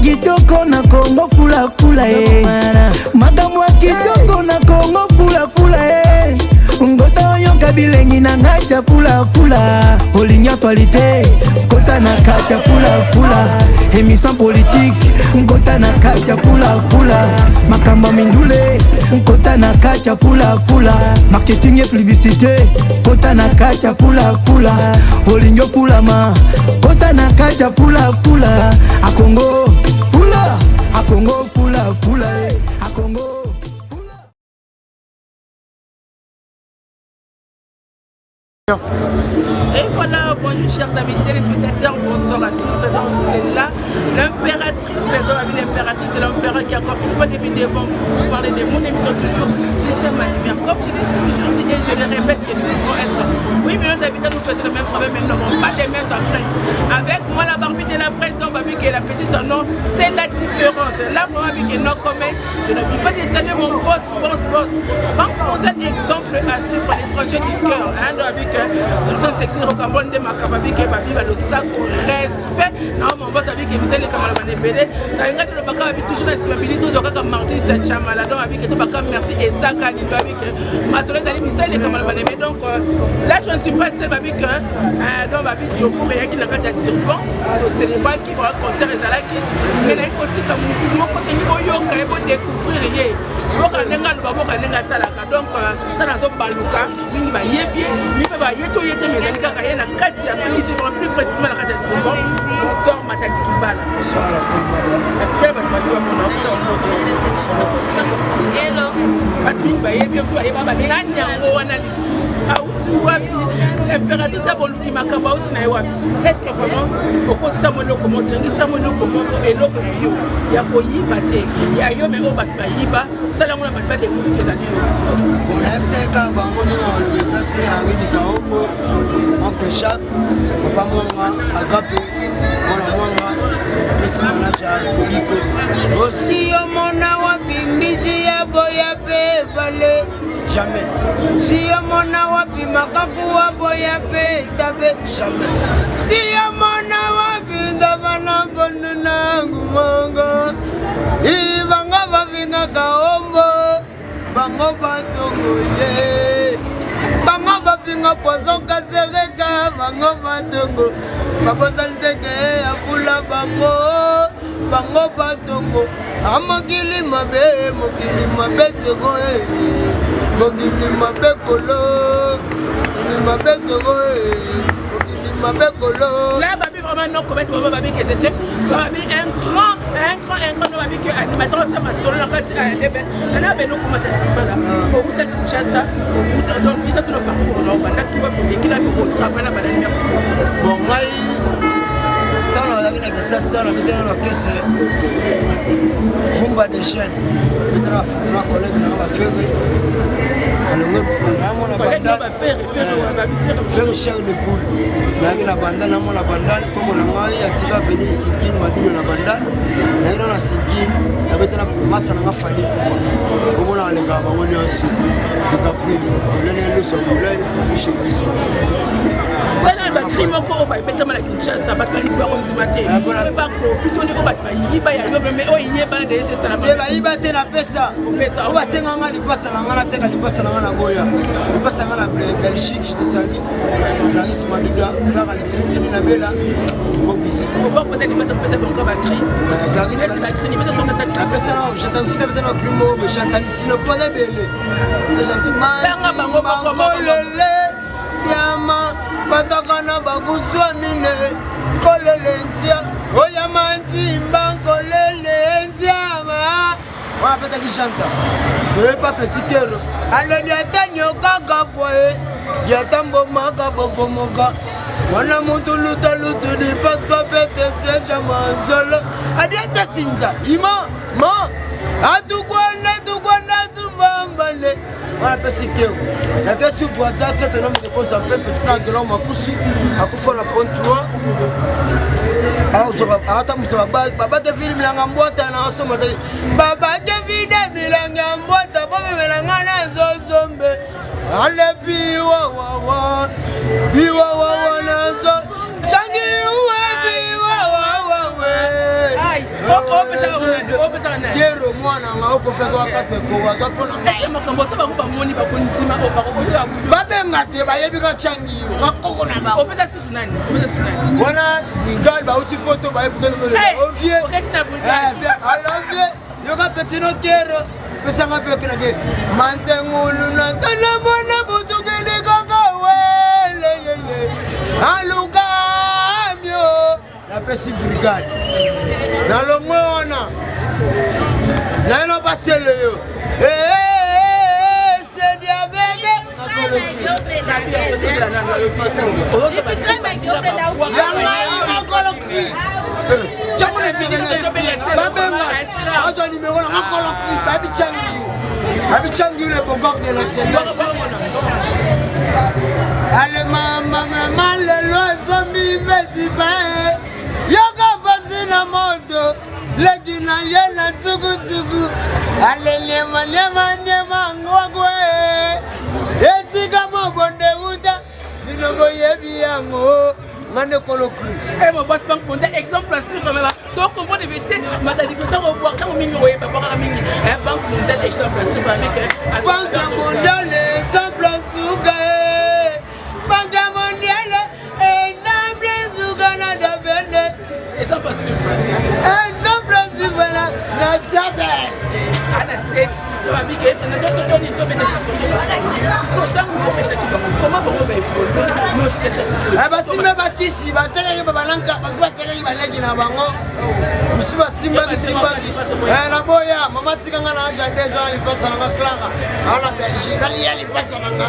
Kitoko na Kongo fulafula e, makambo ya kitoko na Kongo fulafula e. Ngota oyoka bilengi na ngai ya fulafula, olingi actualité, kota na kati ya fulafula. Émission politique, nkota na kati ya fulafula. Makambo ya mindule, nkota na kati ya fulafula. Marketing et publicité, kota na kati ya fulafula. Olingi ofulama, kota na kati ya fulafula. Akongo fula, akongo fulafula e, akongo fula. Et voilà, bonjour chers amis téléspectateurs, bonsoir à tous. Donc c'est là l'impératrice, donc l'impératrice de l'empereur qui encore une fois depuis devant vous pour parler de mon émission toujours Système à lumière. Comme je l'ai toujours dit et je le répète que nous pouvons être 8 millions d'habitants, nous faisons le même travail, mais nous n'avons pas les mêmes empreintes. Avec moi la Barbie de la presse, donc Babi qui est la petite en or, c'est la différence. Là, moi, Babi qui est non commun, je n'oublie pas de saluer mon boss, boss, boss. Banque mondiale, exemple à suivre à l'étranger du cœur. Hein, donc avec direction sexy, rocambole nde makambo abike babi balosako respect na mon boss abike misali kamala banebele nalinga tolobaka babi toujours na nsima bili tozwa kaka martin chamala donc abike tobaka merci esaka lindo abike masolo ezali misali kamala banebe. Donc là je ne suis pas seul, babi que donc babi jobour eyaki na kati ya turban, tocélébraki concert ezalaki, mais nayi kotika mutu moko tengi boyoka ye, bodécouvrir ye, boka ndenge aloba, boka ndenge asalaka. Donc ntango nazobaluka mingi bayebi ye, mingi mpe baye to ye te, mais ezali kaka ye na kati ya Afrique, plus précisément na kati ya turban. Bonsoir Matadi Kibala, tala bato babi bamona. Bato mingi bayebi yo, bayeba banani yango wana lisusu, auti wapi impératrice na boluki makambo, auti na ye wapi? Est ce que vraiment okosama eloko moko tolingi samo eloko moko, eloko ya yo ya koyiba te, ya yo mais oyo bato bayiba, sala yango na bato badécouvrir ezali yo? Bon, nayebisaki bango ndenge baloba eza te. Henri de Kaombo, oncle Jacques, papa Mwanga, Agape, mwana Mwanga, apesi manager Biko. Osi omona wapi mbisi ya boya mpe ebale? Jamais. Si omona wapi makaku wa boya mpe etabe? Jamais. Si omona wapi ndavana mbondu nangu mongo ibanga bavingaka ombo bango batongo ye, bango bafinga poison kasereka, bango batongo babosani teke afula bango, bango batongo. Mokili mabe, mokili mabe soko e, mokili mabe kolo, mokili mabe soko e, mokili mabe kolo. Là, babi vraiment non commettre vraiment babi que c'était babi un grand, un grand, un grand. Babi que animateur ça ma solo na kati ebe nana beno komata kibala outa Kinshasa outa. Donc bisa sur le parcours na obanda kiwa poleki na ko travailler na banani. Merci beaucoup. Bon, ngai ntango nazalaki na Kisasa, nabetana na orchestre Rumba de Chaîne, betana na collègue nanga bafere alongo namona Bandal, Frère Cher de Poule. Nayaki na Bandal, namona Bandal, nkombo na ngai atika veni Silkine Madudo na Bandal. Nayaki na Silkine, nabetana masa nanga Fali Pupa, komona alekaka bango nyonso Dicapri, tolene loso bolai fufu chez biso. Tala bacri moko oyo babetama na Kinshasa, bato bandisi bakondima te, bakofi toni oyo bato bayiba ya yo, mais oyo eyebana de esesalama. Te, bayiba te, napesa. Oyo basenga nga lipasa na nga, nateka lipasa na nga, na boya lipasa nga na Belgique. Je te salue Clarisse Maduda, Clara Litrindini na Bela, gros bisous. Napesa na Chantamisi, napesa na cri moko Chantamisi nopoza ebele. Bankolele tiama bataka na bakuswa mine kolele ntia oyama nzimba nkolele ntiama wana apesaki chanta toyepa petit kero aledi ata nyokaka foye yata mbomaka bofomoka wana mutu luta lutu dipas papete seja manzolo adiata sinza ima ma atukwanda tukwanda tuvambale wana apesi kero nakesi Bwaza keto na mokopoza mpe petit na dolor makusu akufa na Pointe Noire, atambusa babate vili milanga mbwata na asoma babate vide milanga mbwata bomemelanga na zozombe ale biwawawa biwawawa nazo sangi uwe biwawawawe. Ok. Kero mwana nga okofi azwa 4 ekoro azwa mpo na ngai. Makambo so bango bamoni bakondima oyo bakokomi. Babenga te, bayebi ka changi yo bakoko na bango. Opesa susu nani? Opesa susu nani? Wana brigade bauti poto, baye brigade ovie oketi na brigade. Alovie yoka petino kero pesanga mpe okelaki manzengulu na tala mwana butukeli kaka wele yeye alukamio. Napesi brigade nalongwe wana nayeno basele yo sedia bebe. Yangai makolo cri tiamona internet, babenga, bazwa nimero na makolo cri, babichangi yo, babichangi yo, le bogor de la semaine. Ale mama, mama, lelo azombi festival, yoka pasi na moto leki na ye na tsukutuku. Ale niema niema niema ngwakwe esika mobonde uta bino boyebi yango nga nde kolo cru. Eh, mon boss, Banque Mondiale, exemple à suivre, même. Donc, comprendre vérité, matadi ko tango boire tango mingi oyeba boire mingi. Eh, Banque Mondiale, exemple à suivre avec Banque Mondiale, exemple à suka. Banque Mondiale, exemple suka na dabende. Exemple à suivre. Exemple à suivre na dabende. Ana state babike comment bango baévolue? Basimba bakisi, batekaki babalanka, basu batekaki baleki na bango, mosusu basimbaki simbaki naboya. Mama, tikanga na age ya 2 ans, lipasa nanga Clara aa na Belgique, nalia lipasa nanga,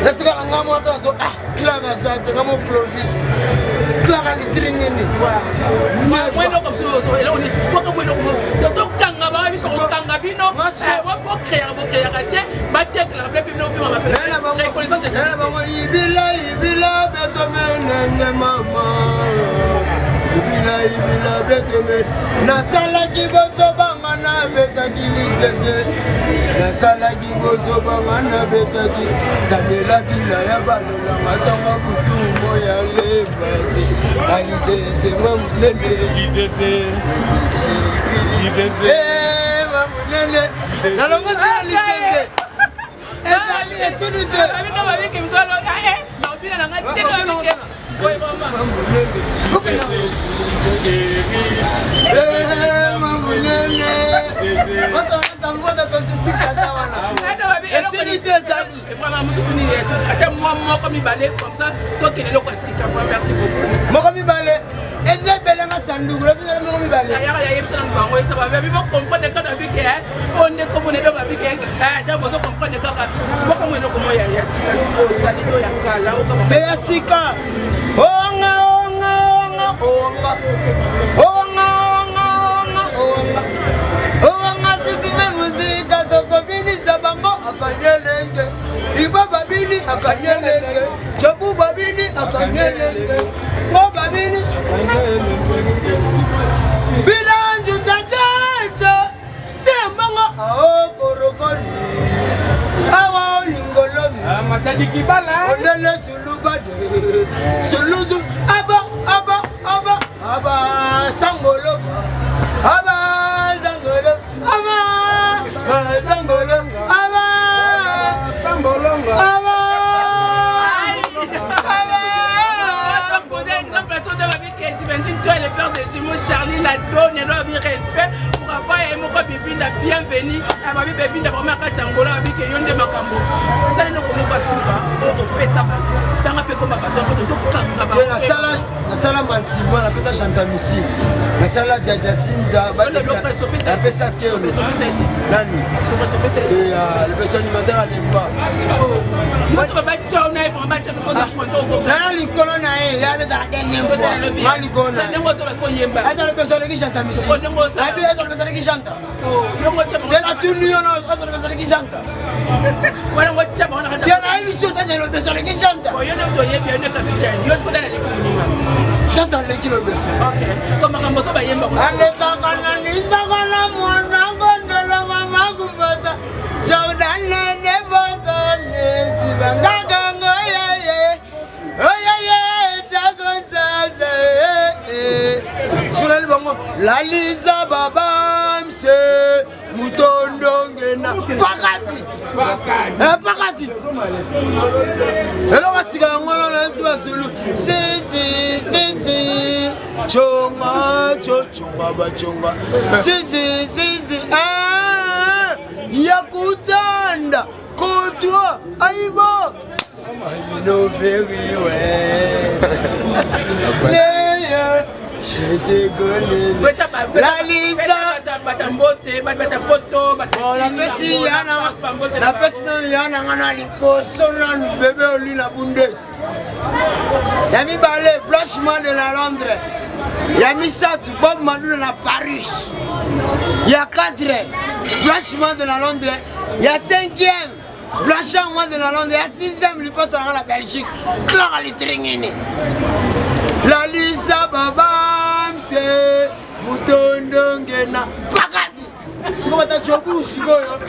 natikala nga moko azo. Ah, Clara aza te, nga mo Clovis Clara litiri nini. Tokanga bango, biso kokanga bino, bocréaka bocréaka te, batekelaka mpe bino filma. Na bango ibila ibila betomenenge mama, ibila ibila betome. Nasalaki bozobanga, nabetaki lisese, nasalaki bozobanga, nabetaki tandela bila ya balolanga ntongo butu moya lembaki alisese mwa monene ma monene nalongosina lisese ezali esulu te. Bino babiki mikolo babina nanga te, babike. Ma monene osana 26 aza wana, esili te, ezali. Vraiment, mosusu nini? Ata mwa moko mibale comme ça, tokende eloko ya sika. Vraiment, merci beaucoup. Moko mibale eza ebelenga sanduku lobinga moko mibale. Ayaka yayebisa na bango, esa babi bocomprendre kaka babike oyo nde komona edo babike ata bozo comprendre kaka moko mo eloko mo ya sika lisusu osali to ya kala. Te, ya sika. Onga onga onga onga onga onga onga onga onga sitime musika tokobinisa bango akanyelenge iba babini akanyelenge jabu babini akanyelenge ngo babini bilanjuta ceco tembango aokorokoni awa olingolomi. Matadi Kibala. Ondele sulubade suluzu aba aba aba aba sangolo aba sangolo aba sangolo aba Sambolonga. Aba aba. Exemple de babike, j'imagine toi le père de jumeaux Charlie la donne babi respect pour avoir ye moko Bibinda, bienvenue babi Bibinda. Vraiment, kati ya Ngola babike yo nde makambo esali eloko moko asuka oyo kopesa bato ntanga mpe koma bato yango tokanga. Te, nasala mantibwa, napesa chantamisi, nasala jaja sinza, napesa kero nani te, lepeso animateur alemba. Nyonso babatya na ye, vraiment batya Nana likolo na ye, ya ezala dernière fois nga likolo na ye. Ndenge ozo koyemba. Aza lepeso aleki chantamisi abi, aza lepeso aleki chanta te, natuni yo, aza lepeso aleki chanta Wana ngo tya bango na kati. Te, nayebi si oza lepeso aleki chanta. Yo nde toyebi, yo nde capitaine, yo sikoda naleki moninga. Chanta aleki lobeso. Ok, ko makambo to bayemba. Alesakana nisakana mwana ngondolo mama kufata jordanene bosone sibangakango yeye oyeye chakonzaza sikolali bango lali. Eloko sika yango wana nayebisi basulu sisisisi conga coconga baconga sisisisi eh, ya kutanda kotwa aibo ainoveriwe Je te connais. Lalisa. Napesi yana napesi nanu ya na nga na liboso nanu bebe oli na bundes ya mibale blanchiment de la londres ya misato bob maduna na paris ya 4 blanchiment de la londres ya 5e Blanchard moi de la Londres ya 6e lipasa nanga na Belgique Clara Litringini Lalisa babamse mutondonge na pakati sikoyo batachobu sikoyo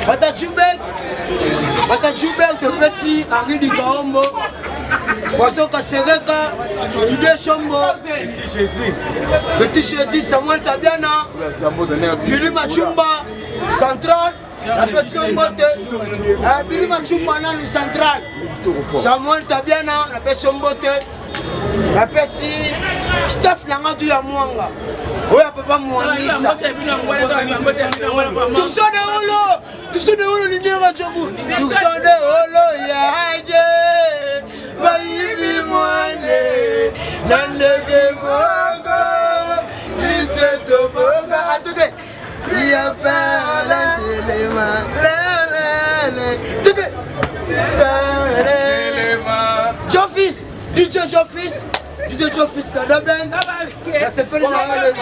batachubek batachubek topesi Henri Dikaombo Poisson Kasereka Didier Shombo Petit Jésus Samuel Tabiana Billy Machumba Central napesi yo mbote eh, bili machumba nanu central samuel tabiana napesi yo mbote napesi staff na nga tu ya mwanga oyo ya papa mwangisa tuso de olo tuso de olo linera jobu tuso de olo yaje bayibi mwane na ndenge moko lisetobonga atuke Ya parla telema la la la Tuke Jofis DJ Jofis DJ Jofis na Durban nasepeli na yo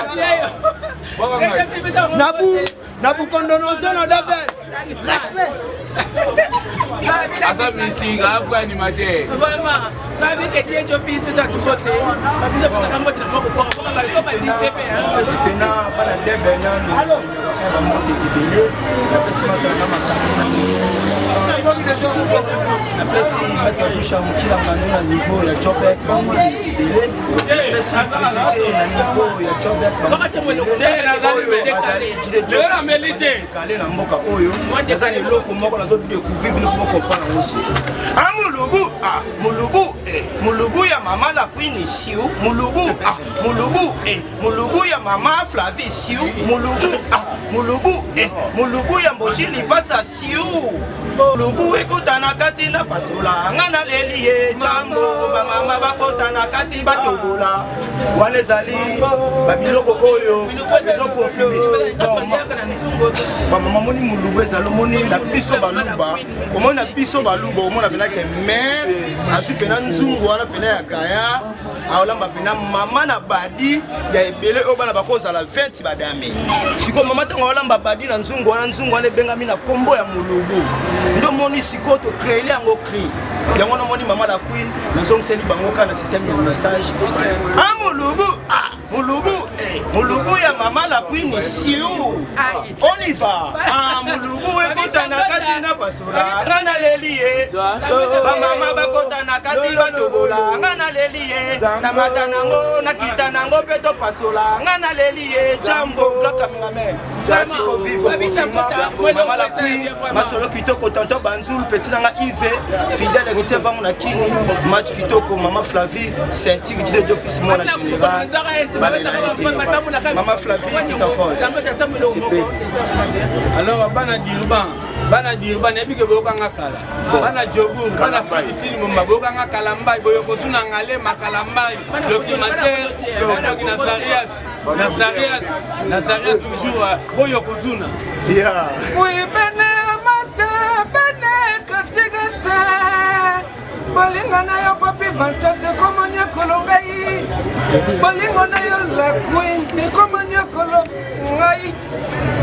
deja Nabu Nabucodonosor na Durban respect aza misika afro animateur vraiment babike die jo fils pesa tubote babizo pesaka mbote na moko bwaka baka ba DJ pe napesi pena bana ndembe nanu numero 1 bambote ebele napesi masalaka makambo na napesi maître busha mokila ngando na niveau ya jobek bambote ebele napesi président na niveau ya jobek bambote oyo azali jide kale na mboka oyo eza na eloko moko nazo découvrir bino po comprendre yango si a mulubu a mulubu e mulubu ya mama la queen siu mulubu a mulubu e mulubu ya mama flavi siu mulubu a mulubu e mulubu ya mboshi lipasa siu mulubu ekota na kati na pasola nga naleli ye jambo bamama bakota na kati batobola wana ezali babiloko oyo ezokonfirme bamama moni moluba ezali omoni na biso baluba omoni na biso baluba omona mpena ke mare azwi mpena nzungu wana mpena ya gaya aolamba mpena mama na badi ya ebele oyo bana bakozala 20 badame sikoyo mama ntango aolamba badi na nzungu wana nzungu wana ebengami na nkombo ya molubu nde omoni sikoyo tocreele yango cri yango namoni mama la queen nazongiseli bango kaka na système ya message a molubu ah molubu eh, molubu ya mama la queen siu on y va ah molubu ekota na kati na pasola nga naleli ye bamama bakota na kati batobola nga naleli ye namata nango nakita nango mpe topasola nga naleli ye jambo kaka cameraman Kati ko vivre confinement mama la queen masolo kitoko tonton banzul petit nanga Yves fidèle héritier vango na kini match kitoko mama Flavie ceinture jide d'office mwana général balela ete mama Flavie kitoko sepeli alors bana Durban bana Durban nayebi ke boyokanga kala bana Joburg bana Afrique momba boyokanga kala mbai boyokosuna ngalema kala mbai documentaire otoki na Zarias Nazarias, Nazarias toujours euh, Boyokozuna. Yeah. Oui, bene mate, bene kastigate. Bolingo na yo papi vantete ekoma nyokolo ngai. Bolingo na yo la queen ekoma nyokolo ngai.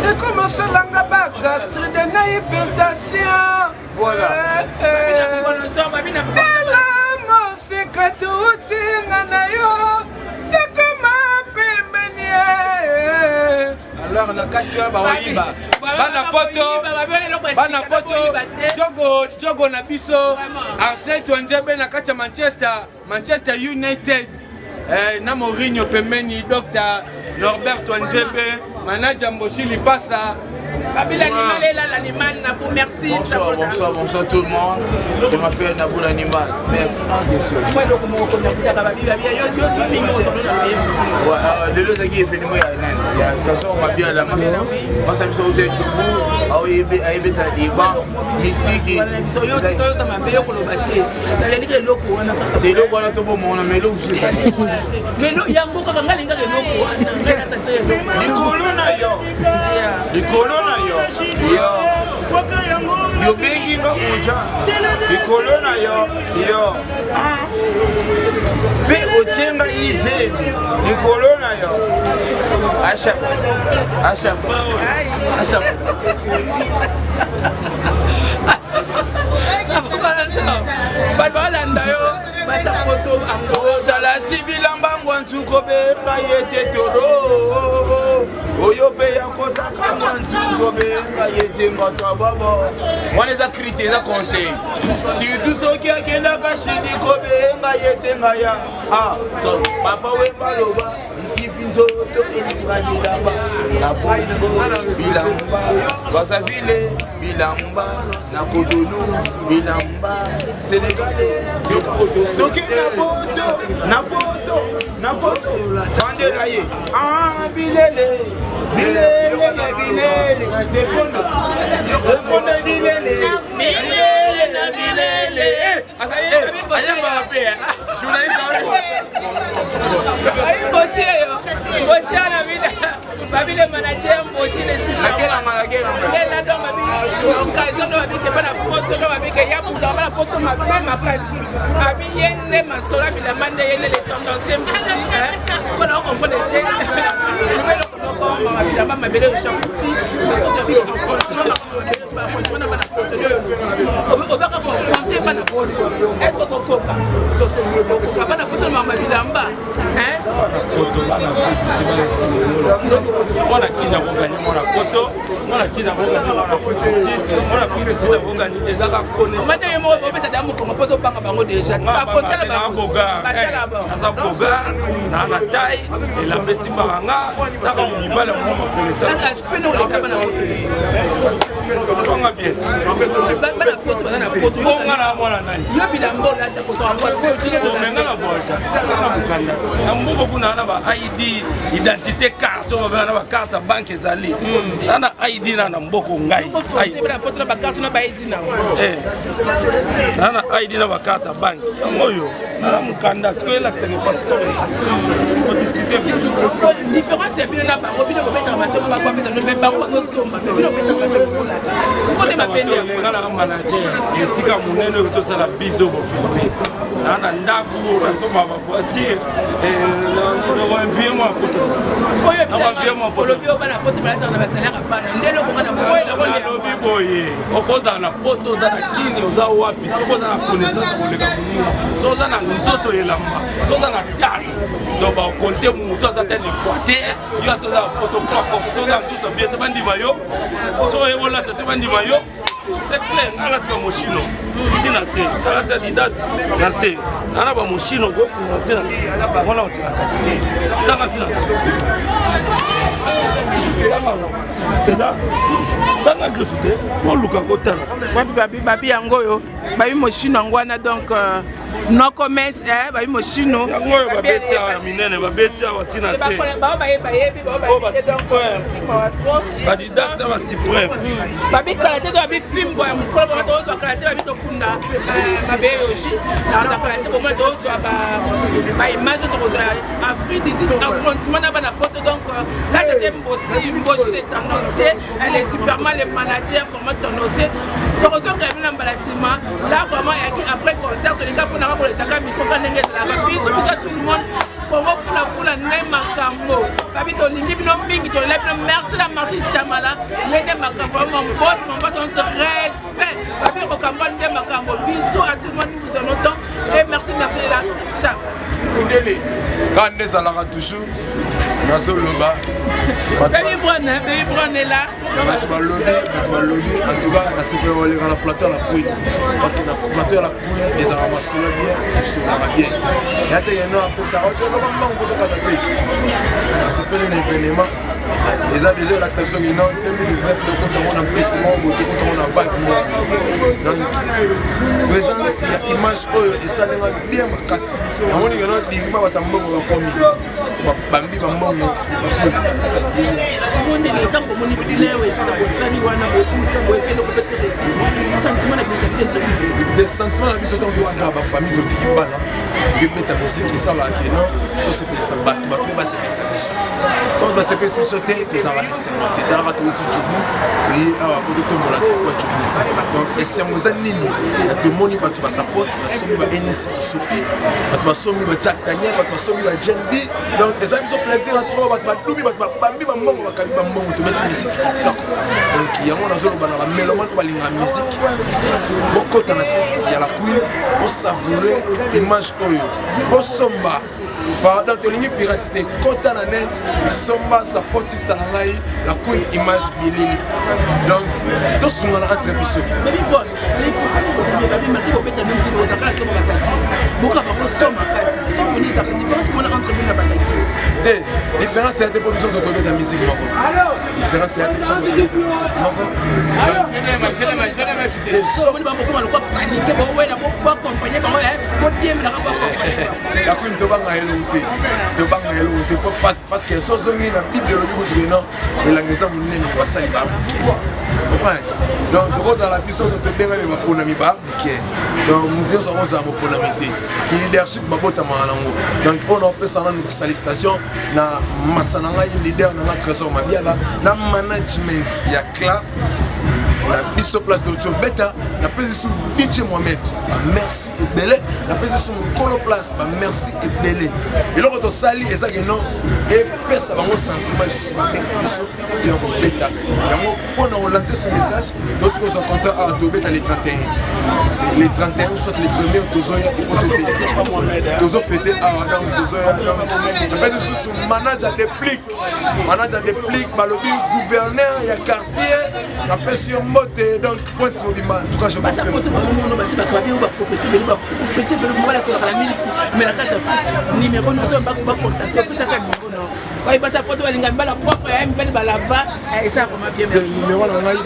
Ekoma osalanga ba gastride na hypertension. Voilà. Eh, eh. Tala mosika tutinga na yo tekama pembeni eh. alors na kati oyo baoyiba bana poto bana poto jogo jogo na biso arsène twanzebe na kati ya manchester Manchester United eh, na Mourinho pembeni Dr Norbert Twanzebe manager Mboshi Lipasa Babi l'animal est là, l'animal Nabou, merci. Bonsoir, bonsoir, bonsoir tout le monde. Je m'appelle Nabou l'animal. Mais une question. Lelo ezalaki événement ya nani ya trésor mabiala masa biso ute tchubu ayebetala liban misiki eloko wana tobomona ma eloko yango kaka ngai alingaka eloko wana likolo na yo likolo na yo yo yobengi nga uja likolo na yo yo mpe otie nga izemi likolo na yo asha asha asha bato balanda yo basapoto otalati bilamba ngwa nsuko benga ye te toro oyo mpe yakotaka ngwa nsuko benga ye te ngata babo wana eza crite eza conseil surtout soki akendaka shidi kobenga ye te ngaya ah, papa wemba loba isifi nzoto elinga bilamba na bongo bilamba brazzaville bilamba na kotonu bilamba sénégalais soki na poto na poto na poto vandela ye ah, bilele bilele ya bilele sefondo sefondo bilele bilele na bilele eh, ayembaka mpe eh, journaliste Mboshi Mboshi ana mina babi le manager Mboshi le lakelanga lakelanga lela donc babi occasion donc babi ke bana poto donc babi ke ya bunda bana poto mabe makasi abi ye nde masolo ya bilamba nde ye nde le tendancier Mboshi mpona okomprendre te lobelo moko mama bilamba mabele oshakufi parce que tobi affrontement na bana poto nde oyo obaka koaffronte bana poto est ce que okokoka okoka bana poto na mama bilamba mwana kini akoganye mwana poto mwana kini akoganye mwana poto mwana kini sida akoganye ezaka komata yo moko opesa da mokongo mpo ozobanga bango deja afontala naza bogar naa na tai elamba esimbaka nga taka mibali yango makolo esalanga bien bana poto baza na poto bonga na mwana nani yo bilamba olata kozwa yango omenga na voyage na mokanda na mboka kuna na ba id identité carte oyo babenga na bacarte ya banke ezali na na id na na mboko ngai na na id na bacarte ya banke yango oyo na mokanda sikoyo elakisaka passeport odiskute différence ya bino na bango bino bobetaka bato bakwapesa me bango bazosomba me bino bobetaka bato bokolata sikoyo nde mapende nga naka manager esika monene oyo tosala biso bofilme naa na ndako nasomba bavoiture nakoinvie mwa poto olobi oyo bana poto balataka na basalaka bana nde eloko nga na nalobi boye okozala na poto oza na kini oza wapi soki oza na connaissance koleka moninga soki oza na nzoto elamba soki oza na taille donc bakonte moto aza te na équateur yo ata oza na poto propre soki oza na nzoto bien te bandima yo soki oyebi olata te bandima yo c'est clair nga alati bamoshino ntina se alati adidas na se nga na bamoshino kofunga ntina wana otina kati te tanga ntina kati tanga tanga griffe te oluka kotala wapi babi babi yango oyo babi moshino yango wana donc euh, no comment eh, babi moshino yango oyo babeti awa ya minene babeti awa ntina se oyo basupreme badidas na basupreme babi kala te to babi fimbo ya mokolo bango tozwa kala te babi tokunda eh, mabe yoshi naza kala te bomona tozwa baimage tokozwa afrique du sud affrontement na bana poto donc euh, là c'était mbosi mboshi le tendancier le superman le manager vraiment tendancier tokozonga bino na mbala nsima là vraiment eyaki après concert toleka mpona bakolesaka micro ka ndenge ezalaka biso biso tout le monde kongo fulafula nde makambo babi tolingi bino mingi tolela bino merci na marti chamala ye nde makambo mon boss mon boss on se respect babi kokamba nde makambo bisous à tout le monde nous vous aimons tant et merci merci la cha ndele kaka nde ezalaka toujours nazoloba baby brown baby brown est là bato balobi bato balobi en tout cas nasepela koleka na plateau ya la queen parce que na plateau ya la queen ezalaka masolo bien tosololaka bien ya te yeno apesaka otoloba mbango kotokata te nasepeli na événement Eza déjà elakisa biso ke non, 2019 tokota ngo na mpifu moko boye, tokota ngo na vibe moko. Donc présence ya image oyo esalenga bien makasi. Namoni ke non, dirima bato ya mbongo bakomi bambi bambongo. De sentiment na biso ntango totikaka bafamille, totiki bana, tokebeta musique, esalaka ke non, tosepelisa bato, bato mpe basepelisa biso. Soki basepelisi biso te, tozalaka na esengo te. Talaka, touti Jobu, toye awa po totombola tokwa Jobu. Donc esengo eza nini? Na tomoni bato basapote, basombi ba ns, basopi bato, basombi ba Jack Daniel, bato basombi ba Gnb. Donc eza biso plaisir ya trop. Bato badumi, bato babambi bambongo, bakabi bambongo, tobeti musique kitoko. Donc yango nazoloba na bamelomane oyo balingaka musique, bokota na site ya La Queen, bosavoure image oyo, bosomba. Pardon, tolingi pirate te. Kota na net, somba, support sister na ngai La Queen Image Bilili. Donc tosungana entre biso. Te, différence ya te, mpo biso tobeta musique moko. Différence ya te, biso tobeta musique moko. Omoni bamokoma lokwa panike, bowela boaccompagne bango, botiembelaka. La Queen, tobanga eloko te, tobanga eloko te, parce que so ozongi na Bible, elobi kutu non, elanga eza monene, me basali ba moke. Comprendre? Donc tokozala biso nyonso tobengami baponami ba moke. Donc moto nyonso akozala moponami te. Ki leadership babotamaka nango. Donc oyo naopesa nanu basalutation na masa na ngai, leader na ngai Trésor Mabiala, na management ya club na biso, place toti obeta. Napesi su DJ Mohamed bamerci ebele, napesi su mokolo place bamerci ebele. Eloko tosali eza ke non, epesa bango sentiment lisusu babenga biso to ya kobeta yango. Mpo na kolancer ce message, toti kozwa contrat awa, tobeta le 31, le 31 soit le premier. Tozoya, il faut tobeta, tozofete awa. Donc tozoya. Donc napesi lisusu manager Deplique, manager Deplique, balobi gouverneur ya quartier, napesi yo mbote. Donc Pointe mobimba, en tout cas je basa poto bakomono basi bato babi oyo bapropriété bele, bapropriété bele, mobali asolaka na miliki, mais na kati ya Afrique numéro nyonso bacontacte, opesaka numéro no oyo basa poto balinga mibala propre ya mibali balava, eza vraiment bien. Te, numéro na ngai,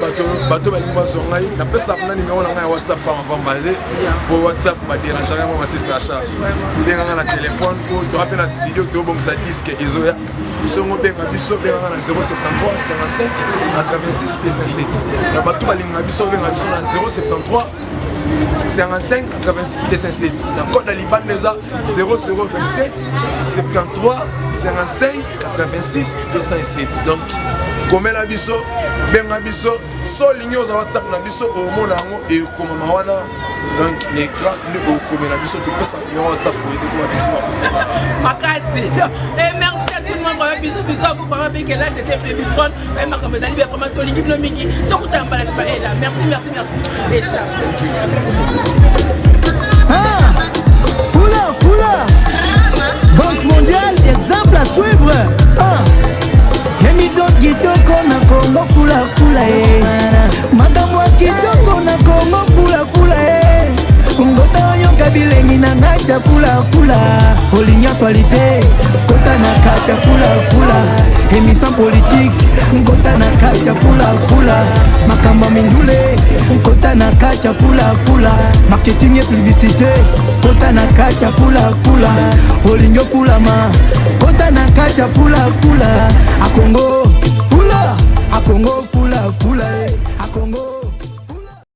bato balingi bazwa ngai, napesa mpena numéro na ngai ya WhatsApp pamba pamba te, po WhatsApp baderangeaka mwa basisi na charge. Benganga na telefone, po toa mpe na studio, tobongisa disque ezoya. Songo benga biso, benganga na 073 55 86 207. Na bato balinga biso, benga biso na 073 55 86 207. Na code ya libanda eza 0027 73 55 86 207. Donc komela biso, benga biso. So olingi ozwa WhatsApp na biso, omona yango ekomama wana. Donc na écran nde okomela biso, topesa numéro WhatsApp boye te, po bato biso bakofuna. Makasi. Et merci à tout le monde, vraiment bisous, bisous à vous, vraiment bien que là c'était Baby Brown. Mais makambo ezali bien, vraiment tolingi bino mingi. Tokutana mbala nsima. Et là, merci, merci, merci et ciao. Thank you. Ah, Fula, Fula. Banque mondiale, exemple à suivre. Ah. Émission kitoko na Congo, Fula Fula e. Makambo ya kitoko na Congo, Fula Fula e. Ngota oyoka bilengi na ngai ya Fula Fula. Olingi actualité, kota na kati ya Fula Fula. Émission politique, nkota na kati ya Fula Fula. Makambo ya mindule, nkota na kati ya Fula Fula. Marketing et publicité, kota na kati ya Fula Fula. Olingi ofulama, kota na kati ya Fula Fula. Akongo.